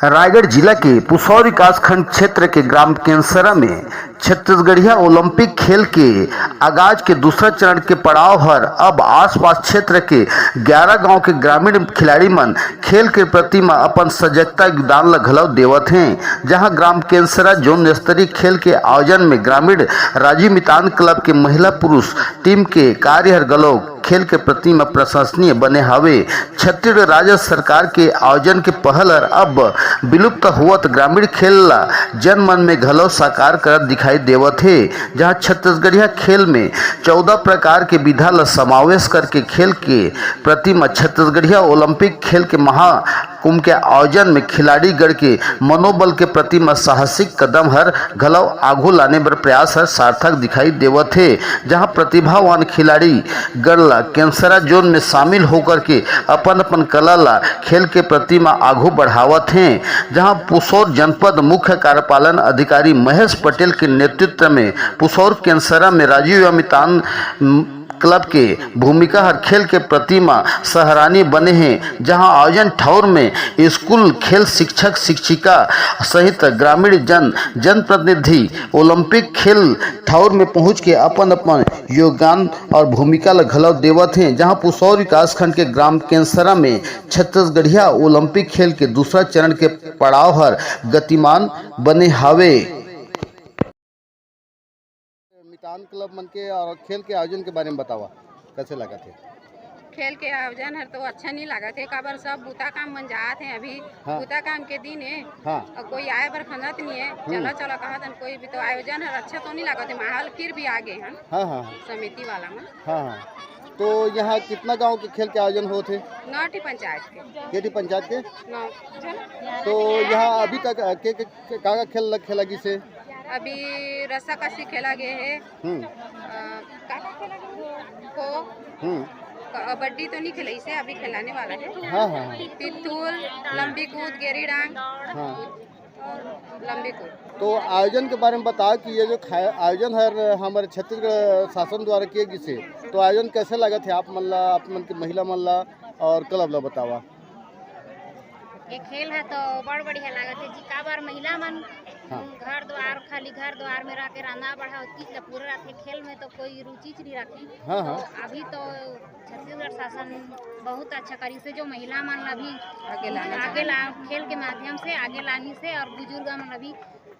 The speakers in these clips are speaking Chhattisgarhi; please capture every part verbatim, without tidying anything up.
रायगढ़ जिला के पुसौर विकासखंड क्षेत्र के ग्राम केंसरा में छत्तीसगढ़िया ओलंपिक खेल के आगाज के दूसरा चरण के पड़ाव हर अब आसपास क्षेत्र के ग्यारह गांव के ग्रामीण खिलाड़ी मन खेल के प्रति म अपन सजगता योगदान ल घलव देवत हें, जहां ग्राम केंसरा जोन स्तरीय खेल के आयोजन में ग्रामीण राजीव मितान क्लब के महिला पुरुष टीम के कार्य हर घलो खेल के प्रति म प्रशंसनीय बने हावे। छत्तीसगढ़ राज्य सरकार के आयोजन के पहल हर अब विलुप्त होवत ग्रामीण खेल ला जनमन में घलो साकार करत दिखाई देवत हे, जहां छत्तीसगढ़िया खेल में चौदह प्रकार के विधा ला समावेश करके खेल के प्रति म छत्तीसगढ़िया ओलंपिक खेल के महाकुंभ के आयोजन में खिलाड़ीगण के मनोबल के प्रति म साहसिक कदम हर घलो आघू लाने बर प्रयास हर सार्थक दिखाई देवत हे, जहां प्रतिभावान खिलाड़ी गण ला केंसरा जोन में शामिल होकर के अपन अपन कला ला खेल के प्रति म आघू बढ़ावत हें, जहां पुसौर जनपद मुख्य कार्यपालन अधिकारी महेश पटेल के नेतृत्व में पुसौर केंसरा में राजीव अमितान क्लब के भूमिका हर खेल के प्रति म सराहनीय बने हे, जहां आयोजन ठौर में स्कूल, खेल शिक्षक, शिक्षिका सहित ग्रामीण जन, जनप्रतिनिधि ओलंपिक खेल ठौर में पहुंच के अपन अपन योगदान और भूमिका ल घलव देवत हें, जहां पुसौर विकासखंड के ग्राम केंसरा में छत्तीसगढ़िया ओलंपिक खेल के दूसरा चरण के पड़ाव हर गतिमान बने हावे। मितान क्लब मन के और खेल के आयोजन के बारे में बतावा, कैसे लगा थे? खेल के आयोजन हर तो अच्छा नहीं लागत हे, काबर सब बूता काम मन जात हे अभी। हाँ। बूता काम के दिन हे। हाँ। और कोई आए बर खंदत नहीं हे। हम्म। चला चला कहत हन, कोई भी तो आयोजन हर अच्छा तो नहीं लागत हे, माहौल फिर भी आगे हन। हाँ, हाँ, हाँ। समिति वाला मन। हाँ, हाँ। तो यहाँ कितना गांव के खेल के आयोजन होत हे? नौ ठी पंचायत के। के ठी पंचायत के? नौ। तो यहाँ अभी तक, अ, के, के, के, का, का खेल ल-, खेला गिस हे? अभी रस्सा कस्सी खेला गे हे। हम्म। अ, का, का खेला गे हे? खो, हम्म। कबड्डी तो नहीं खेला इसे, अभी खिलाने वाला है। हाँ, हाँ, हाँ। पित्तुल, लंबी कूद, गेरी डांग हाँ। और लंबी कूद। तो आयोजन के बारे में बताओ कि ये जो खा-, आयोजन हर हमारे छत्तीसगढ़ शासन द्वारा किए गिस हे, तो आयोजन कैसे लगत हे आप मन ला, आप मन के महिला मन ला और क्लब ला बतावा? ये खेल है तो बड़ बढ़िया लागत है जी। काबर महिला मन हाँ। घर द्वार, खाली घर द्वार में रह के रांधा बढ़ा, ओतकीच ला पूरा रथे, खेल में तो कोई रुचि च नहीं रखे। हाँ, हाँ। तो अभी तो छत्तीसगढ़ शासन बहुत अच्छा करिस हे, जो महिला मन ला भी आगे लाना आगे ला, खेल के माध्यम से आगे लानिस हे और बुजुर्ग मन ला भी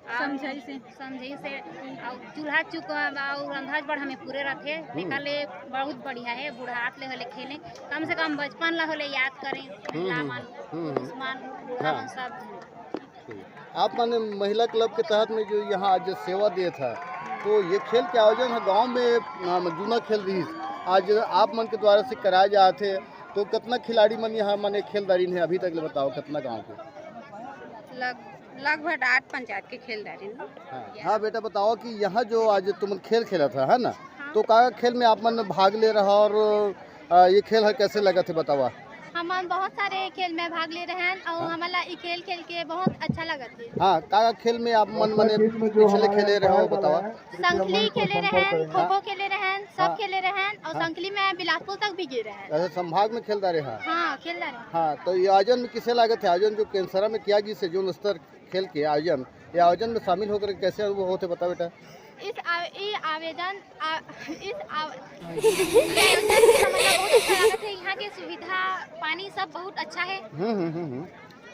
समझाइस हे। समझाइस हे। अउ चूल्हा चुक अउ रंधज बढ़ा में पूरे रथे, हम्म। तेकर ले बहुत बढ़िया हे। बुढ़ात ले होले खेले, कम से कम बचपन ला होले याद करें, हम्म, महिला हम्म, मन, हम्म, पुरुष हम्म। मन, बूढ़ा हाँ। मन, सब झन। ठीक। आप मन महिला क्लब के तहत में जो यहाँ आज सेवा देत हे, तो ये खेल के आयोजन हे गांव में, अम, जूना खेल रहिस, आज आप मन के द्वारा से कराए जात हे, तो कितना खिलाड़ी मन यहाँ माने खेल डारिन हे अभी तक ले बताओ, कितना गांव के? लग, लगभग आठ पंचायत के खेल डारिन। हाँ, हाँ बेटा, बताओ कि यहाँ जो आज तुमन खेल खेलत हे, है ना? हाँ। तो का खेल में आप मन भाग ले रहा और, अ, ये खेल हे, कैसे लगत हे, बतावा? हमन बहुत सारे खेल में भाग ले रहे हैं और हाँ। हमन ला ई खेल खेल के बहुत अच्छा लगत हे। हाँ, का खेल में आप मन मने पिछले खेले रहे हो, बतावा? संखली खेले रहे हैं, खो खो हाँ। खेले रहे हैं, सब हाँ। खेले रहे हैं और हाँ। संखली में बिलासपुर तक भी गए रहे हैं। अच्छा, संभाग में खेल डारे हैं। हाँ, खेल डारे हैं। हाँ, तो ये आयोजन में किसे लागत हे? आयोजन जो केंसरा में किया गिस हे, जोन स्तर खेल के आयोजन, ये आयोजन में शामिल होकर कैसे अनुभव होत हे, बता बेटा? इस आ-, ई आवेदन, आ, इस आव-, ये आयोजन से हमन ला बहुत अच्छा लागत हे। यहाँ के सुविधा, पानी सब बहुत अच्छा है। हम्म, हम्म, हम्म, हम्म।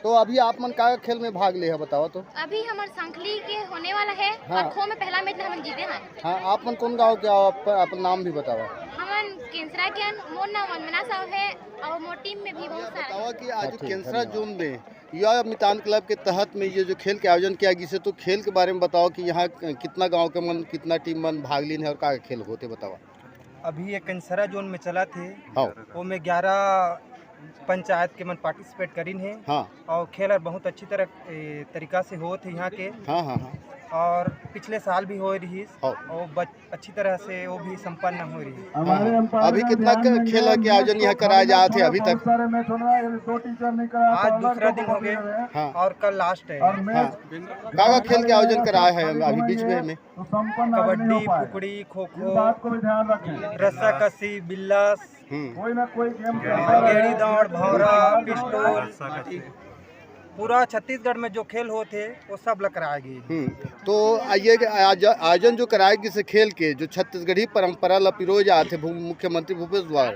तो अभी आप मन का खेल में भाग ले हे, बताओ तो? अभी हमर संखली के होने वाला है हाँ। और खो में पहला मैच में हमन जीते हैं। हाँ, आप मन कौन गांव के आओ, आप, अपन नाम भी बताओ। हमन केंसरा के हन, मोर नाम वंदना साहू है और मोर टीम में भी बहुत सारा बताओ है। कि आज हाँ, ठीक, केंसरा धन्यवाद। जोन में या मितान क्लब के तहत में ये जो खेल के आयोजन किया गिस हे, तो खेल के बारे में बताओ कि यहाँ क-, कितना गांव के मन, कितना टीम मन भाग लीन हे और का खेल होत हे, बताओ। अभी ये केंसरा जोन में चलत हे, हाँ। ओमे ग्यारह पंचायत के मन पार्टिसिपेट करिन हे हाँ। और खेल हर बहुत अच्छी तरह, ए, तरीका से होत हे यहाँ के। हाँ, हाँ, हाँ। और पिछले साल भी होए रहिस हाँ। और बच-, अच्छी तरह से वो भी संपन्न हो रही है। हाँ। अभी कितना क-, खेल के आयोजन यहाँ कराया जात हे अभी तक? आज दूसरा दिन हो गया हाँ। और कल लास्ट है। हाँ। का का खेल के आयोजन कराया है अभी बीच में, में? कबड्डी, कुकड़ी, खो खो, रस्सा कसी, बिल्लास, हम्म। गेड़ी दौड़, भौरा, पिस्टल, पूरा छत्तीसगढ़ में जो खेल होत हे, वो सब ल कराए गे। हम्म, तो ये आयोज-, आयोजन जो कराए गिस हे खेल के, जो छत्तीसगढ़ी परंपरा ल पिरोए जात हे भू-, मुख्यमंत्री भूपेश द्वारा,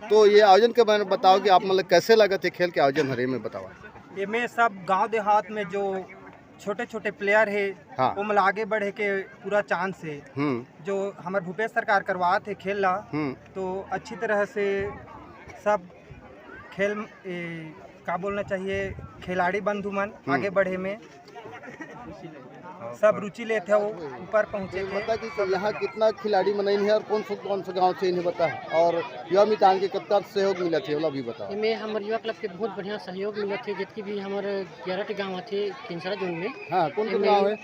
तो ये आयोजन के बारे में बताओ कि आप मन ल कैसे लगत हे खेल के आयोजन हरे में बताओ। एमे सब गांव देहात में जो छोटे-छोटे प्लेयर हे, हाँ। ओमन ल आगे बढ़े के पूरा चांस हे। हम्म। जो हमर भूपेश सरकार करवात हे खेल ला, हम्म। तो अच्छी तरह से सब खेल, ए, का बोलना चाहिए, खिलाड़ी बंधु मन हम्म। आगे बढ़े में सब रुचि लेथे, वो ऊपर पहुँचे ये के। बता कि यहाँ कितना खिलाड़ी मन आइन हे और कौन से, कौन से गांव से इन्हें बता, और युवा मितान के कितना सहयोग मिलत हे, ओला भी बताओ। एमे हमर युवा क्लब के बहुत बढ़िया सहयोग मिलत हे, जितकी भी हमर ग्यारह ठी गांव आथे किंसरा जोन में। हाँ, कौन कौन एमे गांव हे?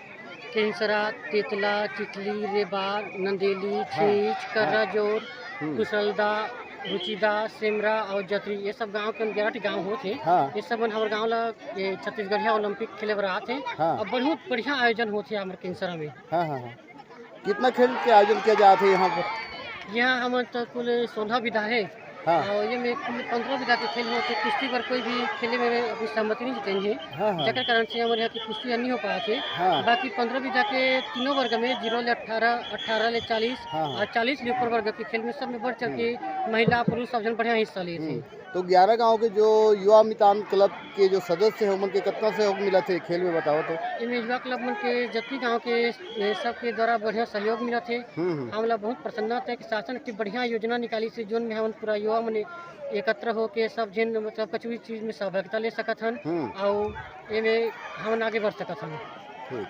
किंसरा, तेतला, चितली, रेबार, नंदेली, हाँ, छींच, हाँ। कर्राजोर, हम्म। कुशलदा, रुचिदा, सेमरा और जतरी, ये सब गांव के ग्यारह ठी गांव होत हे। हाँ। ये सब मन हमर गांव ला, ये छत्तीसगढ़िया ओलंपिक खेले बर आत हे। हाँ। और बहुत बढ़िया आयोजन होत हे हमर किंसरा में। हाँ, हाँ, हाँ। कितना खेल के आयोजन किया जात हे यहाँ पर? यहाँ हमन तो कुल सोलह विधा हे। हाँ। और ये में कुल पन्द्रह विधा के खेल होत हे। कुश्ती पर कोई भी खेले में अपनी सहमति नहीं जतइन हे। हाँ, हाँ। जेकर कारण से हमर यहाँ की कुश्ती नहीं हो पात हे। हाँ। बाकी पन्द्रह विधा के तीनों वर्ग में, ज़ीरो ले अठारह, अठारह ले चालीस हाँ, हाँ। और चालीस ले ऊपर वर्ग के खेल में सब में बढ़ चढ़ के हम्म। महिला, पुरुष सब जन बढ़िया हिस्सा लेत हे। हम्म। तो ग्यारह गांव के जो युवा मितान क्लब के जो सदस्य हे, ओमन के कितना सहयोग मिलत हे खेल में, बताओ तो। एमे युवा क्लब मन के जतकी गांव के, ए, सबके द्वारा बढ़िया सहयोग मिलत हे। हम्म, हम्म। हमला बहुत प्रसन्नता हे कि शासन एक बढ़िया योजना निकालिस हे, जोन में हमन पूरा युवा मन एकत्र होके सब झन मतलब कछु भी चीज में सहभागिता ले सकत हन हम्म। अउ एमे हमन आगे बढ़ सकत हन। ठीक।